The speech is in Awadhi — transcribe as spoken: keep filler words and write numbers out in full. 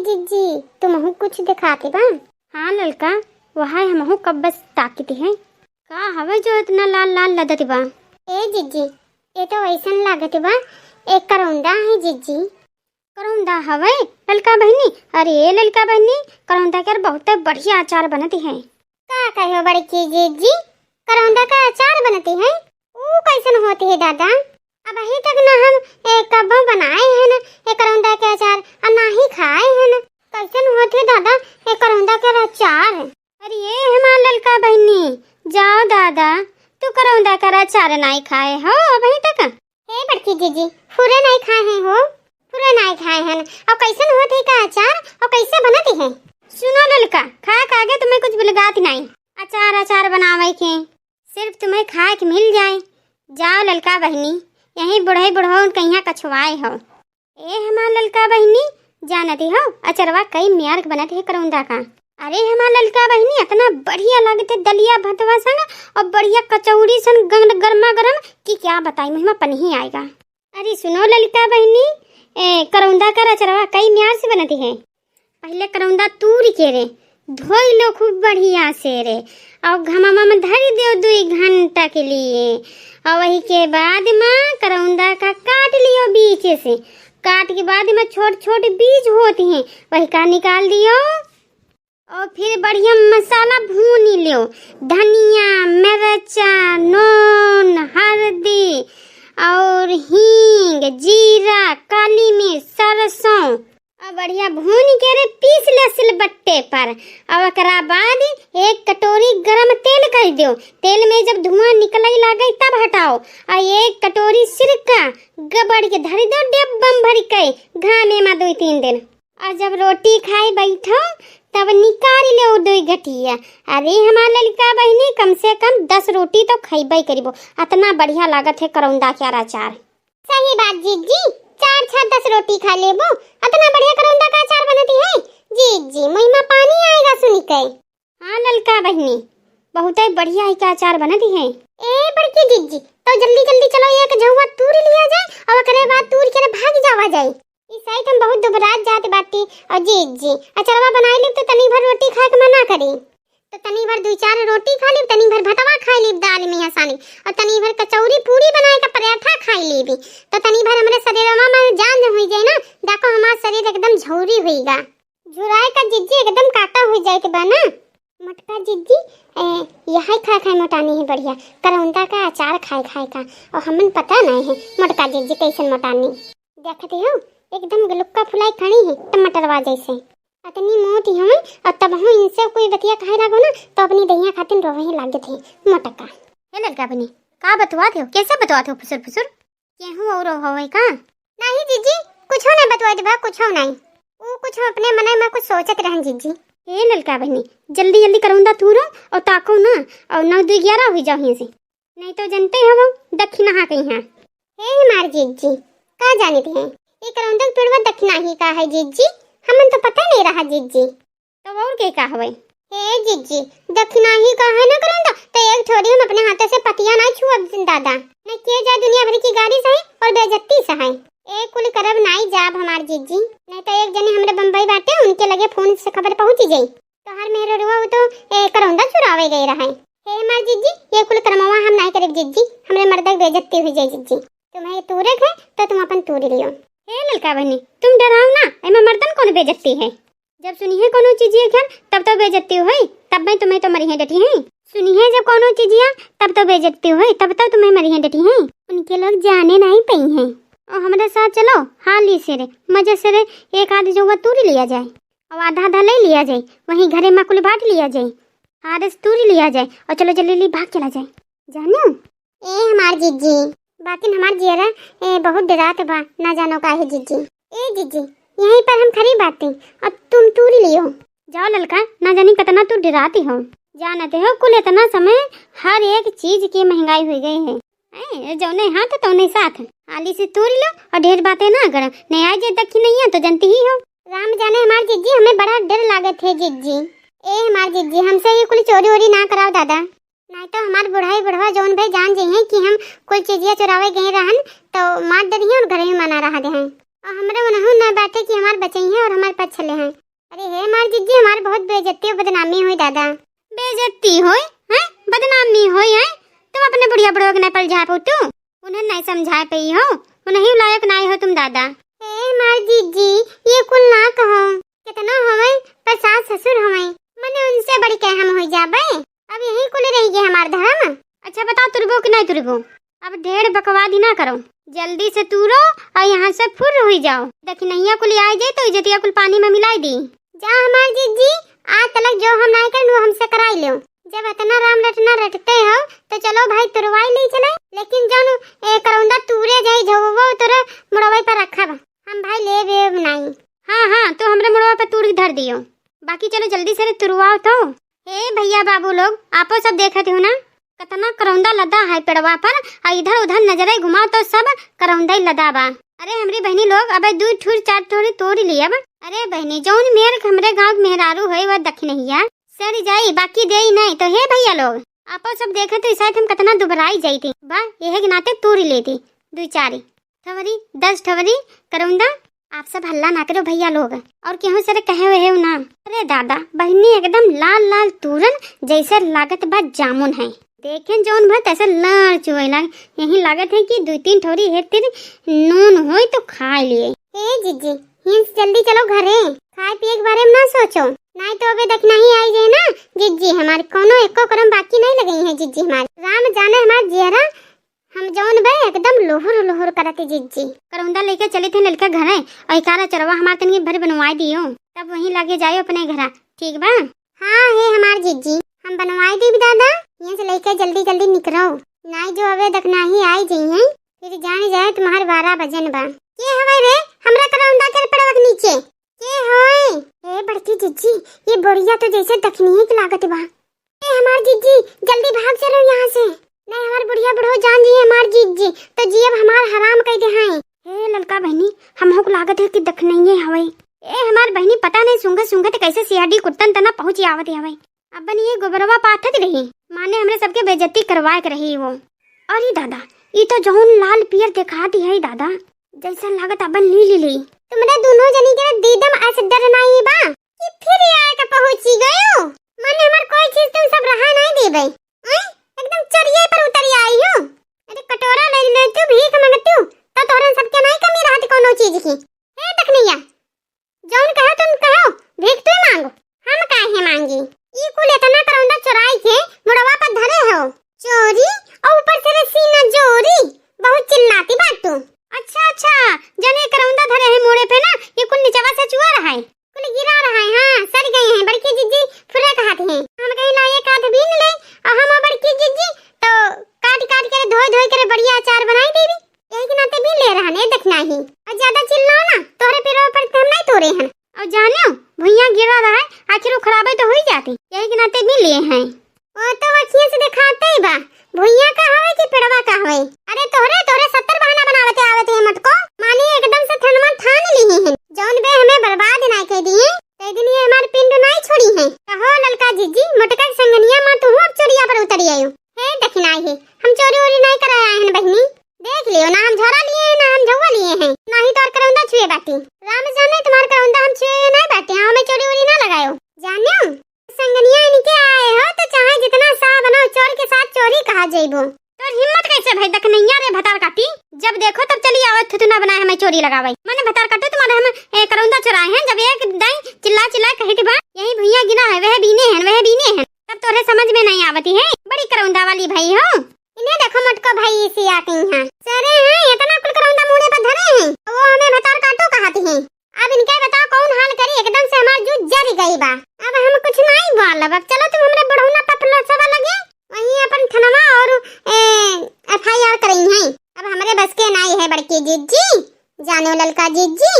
जिज्जी, तुमहू कुछ देखाते बा? हाँ ललका, वह हमहू कब बस ताकित है। का हवे जो इतना लाल लाल लदत बा? ए जिज्जी, ये तो ऐसन लागत बा, एक करौंदा है जिज्जी। करौंदा हवे ललका बहिनी? अरे ए ललका बहिनी, करौंदा के बहुत बढ़िया अचार बनत है। का कहो बड़की जिज्जी, करौंदा का अचार बनती है? ऊ कैसन होती है दादा? अबहीं तक ना हम ए, कब्बो बनाए हन ए करौंदा के अचार, और ना ही खाए हन। कैसन होती है दादा ए करौंदा के अचार? अरे ए हमार ललका बहिनी, जाओ दादा, तू करौंदा का अचार नाई खाए हो अबहीं तक? हे बड़की जिज्जी, पूरे नाई खाए हैं हो, पूरे नाई खाए हन। और कैसन होती है का अचार, और कैसे बनती है? सुनो ललका, खाए के आगे तुम्हें कुछ बिलगात नाई। अचार अचार बनावे के सिर्फ तुम्हें खाए के मिल जाए। जाओ ललका बहिनी, यहीं बुढ़ई बुढ़ऊ कहिया कछुआए हो। ए हमार ललका बहिनी, जानती हो अचरवा कई म्यार के बनत है करौंदा का? अरे हमार ललका बहिनी, इतना बढ़िया लागत है दलिया भतवा संग और बढ़िया कचौड़ी सन गंग-, गर्मा गरम कि क्या बताई, मुँह में पनिही आएगा। अरे सुनो ललका बहिनी, ए, करौंदा का अचरवा कई म्यार से बनती है। पहिले करौंदा तूर के रे, धोई लो खूब बढ़िया से रे, और घममा में धरी दियो दुई घंटा के लिए। और वही के बाद में करौंदा का काट लियो बीच से। काट के बाद में छोट छोट बीज होती हैं, वही का निकाल दियो। और फिर बढ़िया मसाला भून लियो, धनिया, मिर्चा, नून, हल्दी और हींग, जीरा, काली मिर्च, सरसों, और बढ़िया भून के रे पीस ले सिलबट्टे पर। और ओकरा बाद एक कटोरी गरम तेल कर दो। तेल में जब धुआं निकले लागे तब हटाओ। और एक कटोरी सिरका गबड़ के धर दो, डिब्बम भर के घामे में दो तीन दिन। और जब रोटी खाए बैठो तब निकाल ले दो घटिया। अरे हमार ललका बहिनी, कम से कम दस रोटी तो खैबे करिबो, इतना बढ़िया लागत है करौंदा के अचार। सही बात जिज्जी, चार छह दस रोटी खा लेबो, इतना बढ़िया करौंदा का अचार बनती है। जिज्जी, मुँह में पानी आएगा सुनी के। हाँ ललका बहिनी, बहुत ही बढ़िया है का अचार बनती है। ए बड़की जिज्जी, तो जल्दी जल्दी चलो एक झउआ तूर लिया जाए और ओकरे बाद तूर के भाग जावा जाए। ई साइड हम बहुत दुबरात जात बाटी। और जिज्जी, अचरवा बनाई ली तो तनी भर रोटी खाए के मना करी। तो तनी भर दुई चार रोटी खा लीब, तनी भर भतवा खाई लीब दाल में हसानी, और तनी भर कचौरी पूरी बनाए के पराठा खाई लीबी। तो तनी भर हमरे शरीरवा में जान हुई जाए ना, देखो हमार शरीर एकदम झौरी हुईगा, झुराए का जिज्जी एकदम काटा हुई जाए के बा ना। मोटका जिज्जी, ए, यही खाए खाए मोटानी है बढ़िया, करौंदा का अचार खाए खाए का, और हमन पता नहीं है मोटका जिज्जी कैसन मोटानी। देखते हो एकदम गलुक्का फुलाई खड़ी है टमाटरवा जैसे। अतनी मोटी हूँ और तब हूँ इनसे कोई बतिया कहे लागो ना तो अपनी दहिया खातिन रोवे ही लाग थे मोटका। हे ललका बहिनी, का बतवात हो, कैसे बतवात हो फुसुर फुसुर? केहू और होवे का? नहीं जिज्जी, कुछो नहीं बतवात बा, कुछो नहीं। ऊ कुछ अपने मने में कुछ सोचत रहन जिज्जी। हे ललका बहिनी, जल्दी जल्दी करौंदा तूरो और ताको ना, और नौ दुई ग्यारह हुई जाओ हियां से। नहीं तो जनते हो वो दक्षिणा कहीं है। हे हमार जिज्जी, का जानित है ये करौंदा के पेड़वा दक्षिणा ही का है जिज्जी? हमन तो पता नहीं रहा जिज्जी। तो और के का हवे? हे जिज्जी, दक्षिणा ही का है ना करौंदा, तो एक छोरी हम अपने हाथे से पतिया ना छुअब दादा। नहीं के जाए दुनिया भर की गारी सहे और बेइज्जती सहे। ए कुल करब नाई जाब हमार जिज्जी, नहीं तो एक जने हमरे बम्बई बाटे, उनके लगे फोन से खबर पहुंची जाई। तोहार मेहररुआ वो तो ए, करौंदा चुरावे गए रहे। हे हमार जिज्जी, ये कुल करमवा हम नाई करब जिज्जी, हमरे मर्दा के बेइज्जती हुई जाए जिज्जी। तुम्हें तूरे के है तो तुम अपन तूरी लियो। हे ललका बहिनी, तुम डराओ ना, एमा मर्दन कौन बेइज्जती है? जब सुनी है कोनो चीजिया खेल तब तो बेइज्जती होई, तब मैं तुम्हें तो मरी है डटी है। सुनी है जब कोनो चीजिया तब तो बेइज्जती होई, तब तो तुम्हें मरी है डटी है। उनके लोग जाने नहीं पाई हैं। और हमारे साथ चलो, हाली से रे, मजे से रे, एक आध जौआ तूरी लिया जाए और आधा आधा ले लिया जाए, वहीं घरे में कुल बांट लिया जाए। हारस तूरी लिया जाए और चलो जल्दी जल्दी भाग चला जाए। जानो ए हमार जिज्जी, बाकिन हमार जियरा ए बहुत डरात बा, ना जानो काहे जिज्जी। ए जिज्जी, यहीं पर हम खड़ी बाटी, अब तुम तूरी लियो। जाओ ललका, ना जानी कितना तू डराती हो। जानते हो कुल इतना समय हर एक चीज की महंगाई हुई गई है। ए, जौने हाथ तौने साथ। हाली से तूरी लो और ढेर बातें ना करो, नहीं आ जाए दखिनैया तो जनती ही हो। राम जाने हमार जिज्जी, हमें बड़ा डर लागत है जिज्जी। ए हमार जिज्जी, हमसे ये कुल चोरी वोरी ना कराओ दादा, नहीं तो हमार बुढ़ाई बुढ़वा जौन भाई जान जइहें कि हम कोई चीजिया चुरावे गए रहन तो मार डरिहें और घरे में मना रहा देहें। और हमरे उनहू ना बाटे कि हमार बचइहैं और हमार पक्ष लेहैं। अरे हे हमार जिज्जी, हमार बहुत बेइज्जती और बदनामी होई दादा। बेइज्जती होई, हैं? बदनामी होई, हैं? तुम अपने बुढ़िया बुढ़वा के नहीं पलझाए पाऊ तू? उन्हें नहीं समझाए पाई हो, उन्हें लायक नहीं हो तुम दादा। हे हमार जिज्जी, ये कुल ना कहो। कितना हवे, पर सास ससुर हवे, मने उनसे बढ़ के हम होई जाबे। अब यही कुल रही गए हमार धर्म। अच्छा बताओ, तुरबो कि नहीं तुरबो? अब ढेर बकवादी ना करो, जल्दी से तूरो और यहाँ से फुर्र हुई जाओ। दखिनहिया कुल आए जाए तो इज्जतिया कुल पानी में मिलाई दी। जा हमार जिज्जी, आज तलक जो हम नहीं करन वो हमसे कराई लो। जब इतना राम रटना रटते हो तो चलो भाई तुरवाई ले चले, लेकिन जौन ए करौंदा तूरे जाई झौवो तोरे मुड़वे पर रखब हम भाई, लेबे नहीं। हाँ हाँ, तो हमरे मुड़वा पर तूर के धर दियो। बाकी चलो जल्दी से रे तुरवाओ तो। हे भैया बाबू लोग, आपो सब देखत हो ना, कतना करौंदा लदा है पेड़वा पर, और इधर उधर नजरे घुमाओ तो सब करौंदा ही लदा बा। अरे हमरी बहनी लोग, अबे दू ठुर चार ठुर तोड़ लियब। अरे बहनी, जौन मेर हमरे गाँव के मेहरारू है वह दखिनहिया सर जाई, बाकी देई नहीं। तो हे भैया लोग, आपो सब देखत हो शायद हम कतना दुबराई जाई थी, बा यह के नाते तोड़ लेती दू चार ठवरी, दस ठवरी करौंदा। आप सब हल्ला ना करो भैया लोग, और केहू से कहे हुए हो ना। अरे दादा, बहनी एकदम लाल लाल तूरन जैसे लागत बा जामुन है। देखें जौन भर तैसे लाल चुए लाग, यही लागत है कि दो तीन ठोरी हेतिर नून होई तो खाए लिए। ए जिज्जी, हिंस जल्दी चलो घरे, खाए पिए के बारे में ना सोचो, नहीं तो अबे दखिनही आई जाए ना जिज्जी हमार, कोनो एको करम बाकी नहीं लगई है जिज्जी हमार। राम जाने हमार जियरा, हम जौन बे एकदम लुहुर लुहुर करत जिज्जी। करौंदा लेके चली थे ललका घरे, और इकारा चरवा हमार तनी भर बनवाई दियो, तब वहीं लागे जायो अपने घरा, ठीक बा? हाँ हे हमार जिज्जी, हम बनवाई दीब दादा, यहाँ से लेके जल्दी जल्दी निकरो, नाई जो अबे दखिनही आई जइहैं, फिर जान जाए तुम्हार बारह बजन बा। के हवे रे, हमरा करौंदा के पेड़वा के नीचे के होए? ए बड़की जिज्जी, ये बुढ़िया तो जैसे दखिनही के लागत बा। ए हमार जिज्जी, जल्दी भाग चलो यहाँ से, नहीं हमार बुढ़िया बुढ़ो जान जी हमार जिज्जी, तो जियब हमार हराम कई दे हैं। ए ललका बहनी, हमहू को लागत है कि दखिनहिये हवे। ए हमार बहनी, पता नहीं सूंघत सूंघत कैसे सियाडी कुत्तन तना पहुँच आवत हवे। अबन ये गोबरवा पाथत रही, माने हमरे सबके बेइज्जती करवाए के रही वो। अरे दादा, ई तो जौन लाल पियर देखात है दादा, जैसन लागत अबन ली ली ली। तुमरे दोनों जनी के दीदम अस डर नाई बा कि फिर आए के पहुँची गयो। माने हमार कोई चीज तुम सब रहा नहीं देबे। आय, एकदम चोरिये पर उतरी आई हो। अरे कटोरा ले ले तू, भीख मांगतू, तो तोहरन सबके नहीं कमी रहत कोनो चीज की। हे दखिनहिया, जौन कहो तुम कहो, भीख तू मांगो, हम काहे मांगी? ई कुल इतना करौंदा चुराई के मुड़वा पर धरे हो, चोरी और ऊपर से रे सीना जोरी, बहुत चिल्लाती बाटू। अच्छा अच्छा, जने करौंदा धरे है मुड़े पे ना, ये कुल निचवा से चुआ रहा है, कुल गिरा रहा है। हाँ सर गए हैं, बड़की जिज्जी फुर्रा कहत हैं। हम कहीं ला एक आध बीन ले, और हम बड़की जिज्जी तो काट काट के धोए धोए के बढ़िया अचार बनाई देबी। यही के नाते भी ले रहन, ए दखिनही। और ज्यादा चिल्लाओ ना, तोहरे पेड़वा पर हम नहीं तोरे हन। और जानियो, भुइयां गिरा रहा है, आखिर वो खराबे तो होई जाती, यही के नाते भी लिए हैं। वो तो अखियां से दिखाते ही बा, भुइयां का हवे कि पेड़वा का हवे। अरे तोहरे, तोहरे सत्तर बहाना बनावते आवत है मटको, मानी एकदम से ठनवा ठान ली है। जौन बे हमें बर्बाद ना कर दिए, ते दिन ये हमार पिंड नहीं छोड़ी है। कहो ललका जिज्जी, मोटका के संगनिया माँ तू अब चोरिया पर उतरी आयो। हे दखिनही, हम चोरी ओरी नहीं करे आए हैं बहनी। देख लियो ना, हम झोरा लिए हैं ना हम झौवा लिए हैं, ना ही तोर करौंदा छुए बाटी। राम जाने तुम्हार करौंदा हम छुए नहीं बाटी, हाँ, हमें चोरी ओरी ना लगायो। जानियो, संगनिया इनके आए हो तो चाहे जितना सा बनो, चोर के साथ चोरी कहा जइबो। तोर हिम्मत कैसे भई दखिनहिया रे भतार काटी, जब देखो तब चली आवत थुथुना बनाए हमें चोरी लगावे। मने भतार काटो तुम्हारे हम ए, करौंदा चुराए हैं, जब एक दाई चिल्ला चिल्ला कहित बा, यही भुइयां गिरा है, वह बीने हैं, वह बीने हैं, तब तोरे समझ में नहीं आवती है, बड़ी करौंदा वाली भई हो। इन्हें देखो मटको भाई इसी आती हैं। सरे हैं, इतना कुल करौंदा मुड़े पर धरे हैं, वो हमें भतार काटो कहती हैं। अब इनके बताओ कौन हाल करी, एकदम से हमार जू जरी गई बा। अब हम कुछ नहीं बोलब, अब चलो तुम हमरे बुढ़ौना पपला सवा लगे, वहीं अपन थनवा और, ए, एफ आई आर करई हैं। अब हमरे बस के नहीं है बड़की जिज्जी, जानो ललका जिज्जी।